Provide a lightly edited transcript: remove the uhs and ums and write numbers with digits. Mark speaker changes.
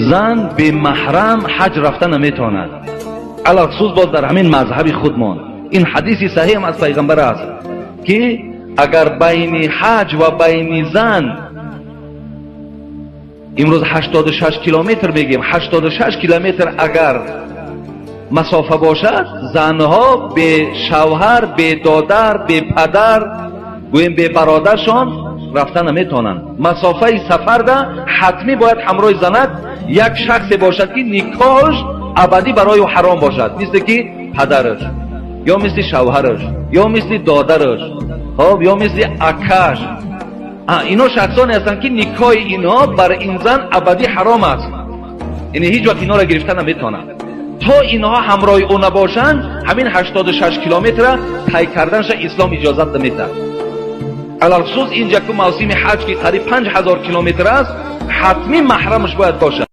Speaker 1: Зан бемаҳрам ҳаҷ рафта наметавонад. Алалхусус боз дар ҳамин мазҳаби худмон ин ҳадиси саҳеҳ аз пайғамбар аст, ки агар байни ҳаҷ ва байни зан имрӯз 86 километр мегем, 86 километр агар масофа бошад, занҳо бе шавҳар, бе додар, бе падар, гӯем, бе бародаршон рафта наметавонанд. Масофаи сафарда ҳатмӣ бояд ҳамроҳи занак як шахсе бошад, ки никоҳш абадӣ барои ӯ ҳаром бошад, мисле ки падараш ё мисли шавҳараш ё мисли додараш, хоб, ё мисли акаш. Ино шахсоне ҳастанд, ки никоҳи инҳо бар ин зан абадӣ ҳаром аст, яъне ҳеҷ вақт инҳоро гирифта наметавонад. То инҳо ҳамроҳи ӯ набошанд, ҳамин 86 километра тай карданша ислом иҷозат наметаҳад. Алалхусус инҷа ку мавсими ҳаҷ, ки қариб 5000 километр аст, ҳатмӣ маҳрамаш бояд бошад.